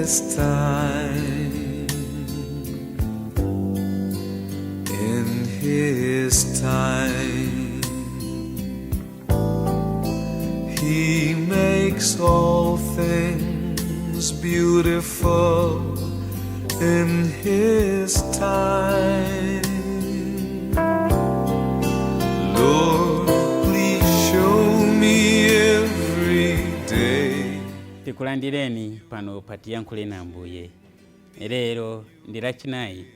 His time. In His time, He makes all things beautiful in His time. Lord, please show me every day. Tikulandireni pano pa Tiyankhule na Ambuye. Lero ndi Lachinayi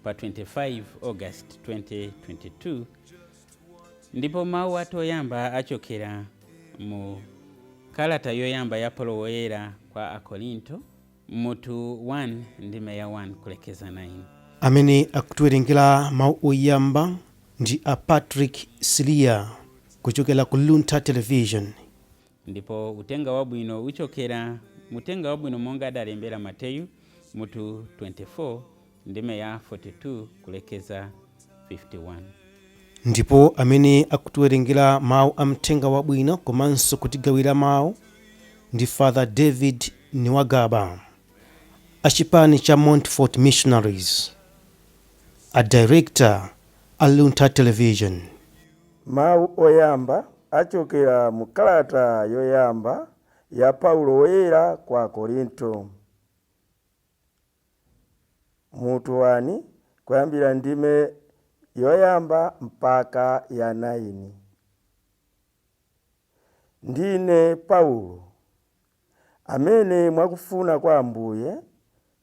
pa 25 August 2022, ndipo mawu athu oyamba achokera mu kalata yoyamba ya Paulo Woyera kwa Akorinto, mutu 1, ndime ya 1 kulekeza 9. Amene akutiwerengera mawu oyamba ndi a Patrick Silia kuchokera ku Luntha Television. Ndipo utenga wabwino uchokera mutenga wabwino monga adalembera Mateyu, mutu 24, ndime ya 42 kulekeza 51. Ndipo amene akutiwerengera mawu a mthenga wabwino komanso kutigawira mawu ndi Father David Niwagaba, achipani cha Montfort Missionaries, a director a Luntha Television. Mawu oyamba achokera mu kalata yoyamba ya Paulo Woyera kwa Korinto, mutu 1, kuyambira ndime yoyamba mpaka ya 9. Ndine Paulo, amene mwakufuna kwa Ambuye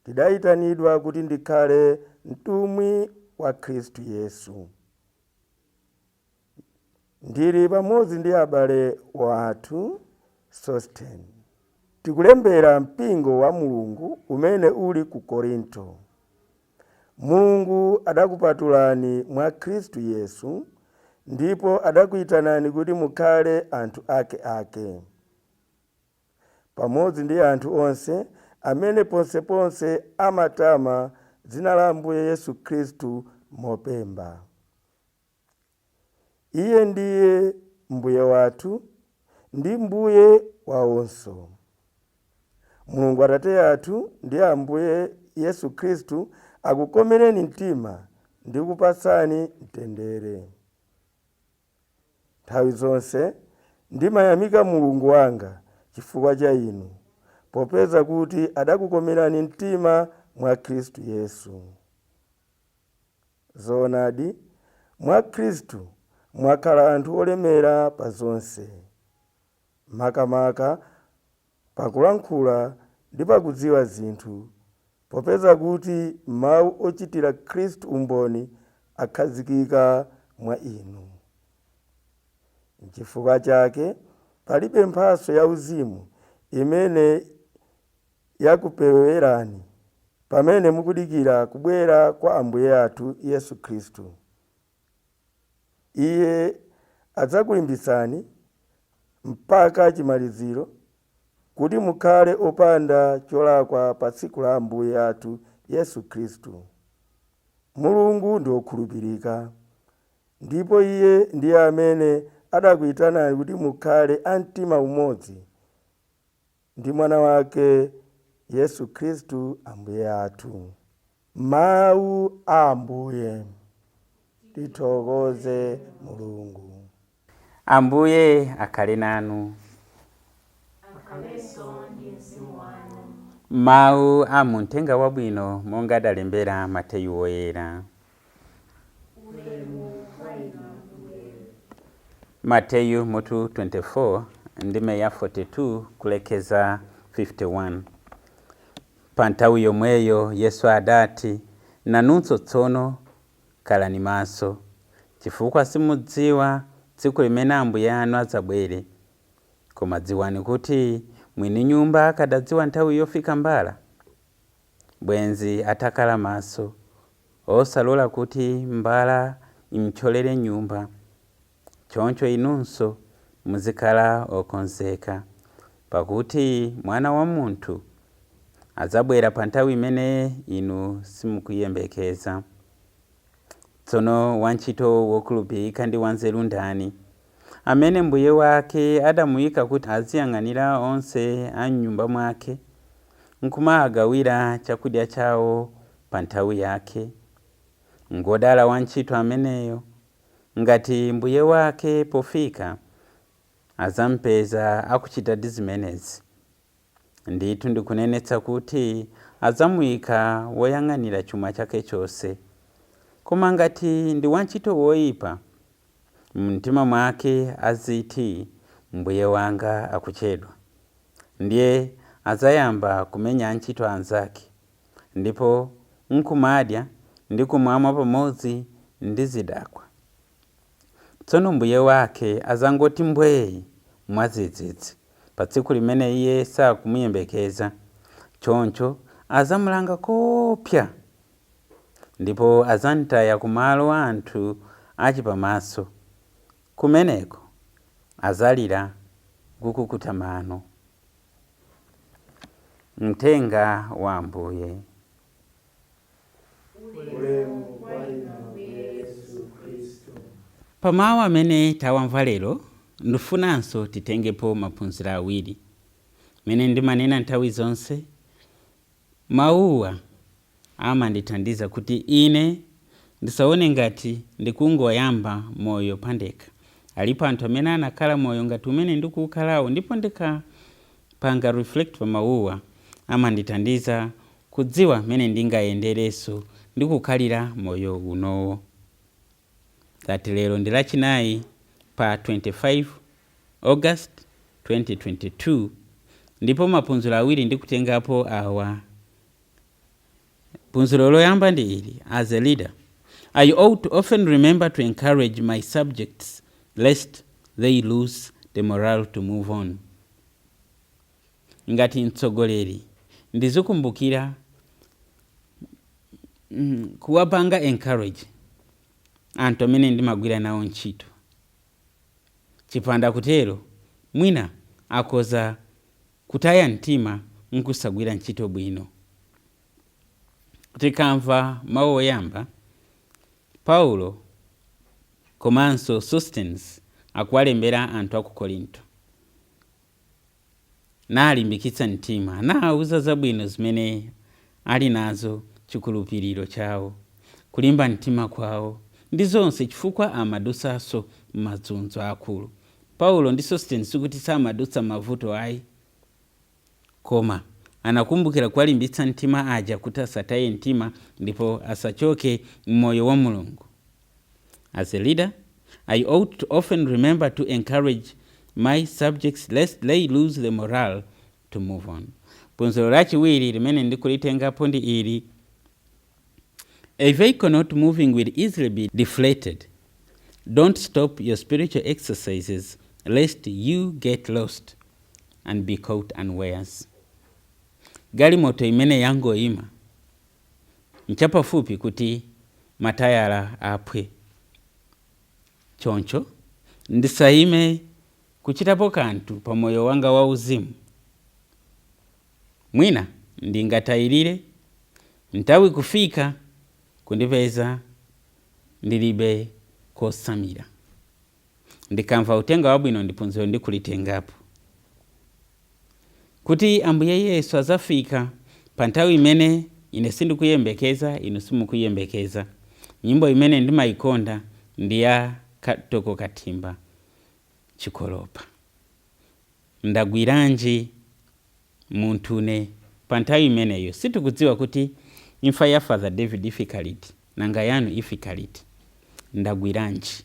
ndidayitanidwa kuti ndikhale mtumwi wa Khristu Yesu. Ndili pamodzi ndi abale wathu Sostene. Tikulembera mpingo wa Mulungu umene uli ku Korinto. Mulungu adakupatulani mwa Khristu Yesu ndipo adakuyitanani kuti mukhale anthu ake ake, pamodzi ndi anthu onse amene ponseponse amatama dzina la Ambuye Yesu Khristu mopemba. Iye ndiye Mbuye wathu ndi Mbuye wawonso. Mulungu Atate athu ndi Ambuye Yesu Khristu akukomereni mtima ndi kupatsani mtendere. Nthawi zonse ndimayamika Mulungu wanga chifukwa cha inu, popeza kuti adakukomerani mtima mwa Khristu Yesu. Zoonadi, mwa Khristu mwakhala anthu olemera pa zonse, makamaka pakulankhula ndi pakudziwa zinthu, popeza kuti mawu ochitira Khristu umboni akhazikika mwa inu. N'chifukwa chake palibe mphatso yauzimu imene yakupewerani pamene mukudikira kubwera kwa Ambuye athu Yesu Khristu. Iye adzakulimbitsani mpaka chimaliziro, kuti mukhale opanda cholakwa pa tsiku la Ambuye athu Yesu Khristu. Mulungu ndi wokhulupirika, ndipo Iye ndiye amene adakuyitanani kuti mukhale a mtima umodzi ndi Mwana wake Yesu Khristu Ambuye athu. Mawu a Ambuye. Tithokoze Mulungu. Ambuye akhale nanu. Akhalenso ndi mzimu wanu. Mawu a muthenga wabwino monga adalembera Mateyu Woyera. Ulemu kwa inu, Ambuye. Mateyu mutu 24, ndime ya 42 kulekeza 51. Pa nthawi yomweyo Yesu adati, "Nanunso tsono khalani maso, chifukwa simudziwa tsiku limene Ambuye anu adzabwere. Koma dziwani kuti mwini nyumba akadadziwa nthawi yofika mbala, bwenzi atakhala maso, osalola kuti mbala imthyolere nyumba. Choncho inunso muzikhala okonzeka, pakuti Mwana wa Munthu adzabwera pa nthawi imene inu simukuyembekeza. Tsono wantchito wokhulupirika ndi wanzeru ndani, amene mbuye wake adamuyika kuti aziyang'anira onse a m'nyumba mwake, Nkumagawira chakudya chawo pa nthawi yake? Ngodala wantchito ameneyo ngati mbuye wake pofika azampeza akuchitadi zimenezi. Ndithu ndikunenetsa kuti adzamuyika woyang'anira chuma chake chonse. Koma ngati ndi wantchito woyipa, mumtima mwake aziti, "Mbuye wanga akuchedwa," ndiye adzayamba kumenya antchito anzake, ndipo nkumadya ndi kumamwa pamodzi ndi zidakwa. Tsono mbuye wake azangoti mbwee mwadzidzidzi pa tsiku limene iye sakumuyembekeza. Choncho azamulanga koopsa, ndipo azamtaya kumalo a anthu achipamaso. Kumeneko azalira kukukuta mano. Mthenga wa Ambuye. Ulemu kwa inu, Ambuye Yesu Khristu. Pamawu amene tawamva lero, ndifunanso titengepo maphunziro awiri. Mene ndimanena nthawi zonse, mawuwa amandithandiza kuti ine ndisaone ngati ndikungoyamba moyo pandekha. Alipo anthu amene anakhala moyo ngati umene ndikuukhalawo, ndipo ndikapanga reflect pa mawuwa, amandithandiza kudziwa mmene ndingayenderenso ndi kukhalira moyo unowo. Tati lero ndi Lachinayi pa 25 August 2022, ndipo maphunziro awiri ndikutengapo awa. Phunziro loyamba ndi ili: as a leader, I ought to often remember to encourage my subjects lest they lose the morale to move on. Ngati mtsogoleri, ndizikumbukira kuwapanga encourage anthu amene ndimagwira nawo ntchito. Chipanda kutero, mwina akhoza kutaya mtima nkusagwira ntchito bwino. Tikamva mawu oyamba, Paulo komanso Sosthenes akuwalembera anthu aku Korinto, nalimbikitsa mtima, nawauza zabwino zimene ali nazo, chikhulupiriro chawo, kulimba mtima kwawo ndi zonse, chifukwa amadutsanso mazunzo akulu. Paulo ndi Sosthenes sikuti samadutsa mavuto ayi, koma anakumbukira kuwalimbitsa mtima aja kuti asataye mtima ndipo asachoke mmoyo wa Mulungu. As a leader, I ought to often remember to encourage my subjects lest they lose the morale to move on. Phunziro lachiwiri limene ndikulitengapo ndi ili: a vehicle not moving will easily be deflated. Don't stop your spiritual exercises lest you get lost and be caught unawares. Galimoto imene yangoyima, nchapafupi kuti matayala aphwe. Choncho ndisayime kuchitapo kanthu pa moyo wanga wauzimu. Mwina ndingatayirire nthawi kufika kundipeza ndilibe kosamira. Ndikamva uthenga wabwino, ndi phunziro ndikulitengapo kuti Ambuye Yesu azafika pa nthawi imene ine sindikuyembekeza, inu simukuyembekeza. Nyimbo imene ndimayikonda ndi ya Katoko Katimba Chikolopa, "Ndagwiranji munthune." Pa nthawi imeneyo sitikudziwa kuti imfa ya Father David ifika liti, nanga yanu ifika liti. Ndagwiranji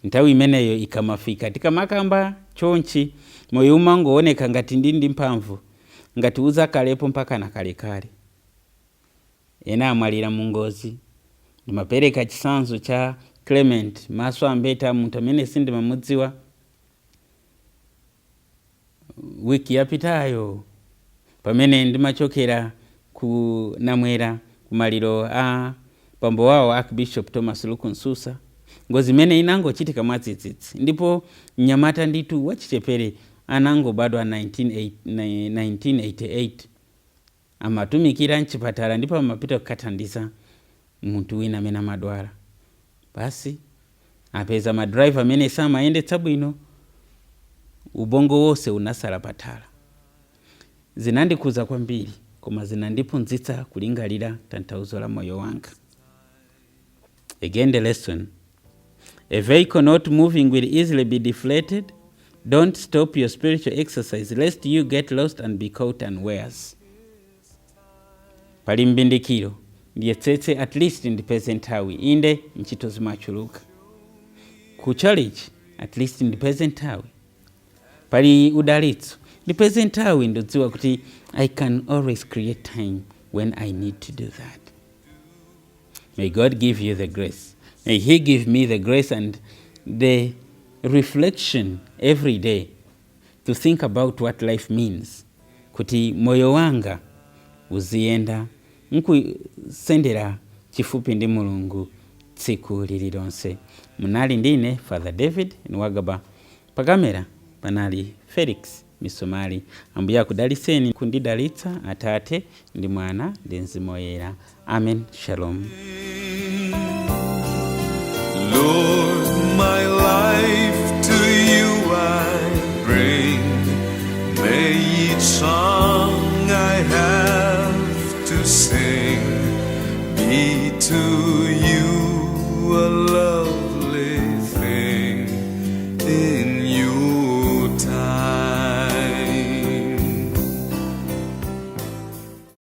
nthawi imeneyo ikamafika? Tikamakamba chonchi, moyo umangooneka ngati ndi mphamvu, ngati uzakalepo mpaka na kalekale. Ena amwalira mu ngozi. Ndimapereka chitsanzo cha Clement Maso Ambeta, munthu amene sindimamudziwa, wiki yapitayo pamene ndimachokera ku Namwera kumaliro a bambo wawo, Archbishop Thomas Luke Msusa. Ngozi imene inangochitika mwadzidzidzi, ndipo mnyamata ndithu wachichepere, anangobadwa 1988, amatumikira mchipatala ndipo amapita kukathandiza munthu wina amene amadwala. Basi, apeza ma driver amene samayendetsa bwino, ubongo wonse unasala pathala. Zinandikhuza kwambiri, koma zinandiphunzitsa kulingalira tanthauzo la moyo wanga. Again, the lesson: a vehicle not moving will easily be deflated. Don't stop your spiritual exercise, lest you get lost and be caught unawares. Pali mbindikiro, ndiyetsetse at least ndipeze nthawi. Inde, ntchito zimachuluka. Ku church at least ndipeze nthawi. Pali udalitso, ndipeze nthawi. Ndodziwa kuti I can always create time when I need to do that. May God give you the grace. May He give me the grace and the reflection every day to think about what life means, kuti moyo wanga uziyenda nkusendera chifupi ndi Mulungu tsiku lililonse. Munali ndine Father David Nwagaba, pakamera panali Felix Misomali. Ambuye akudalitseni kundidalitsa, Atate ndi Mwana ndi Mzimu Woyera. Amen. Shalom. Lord.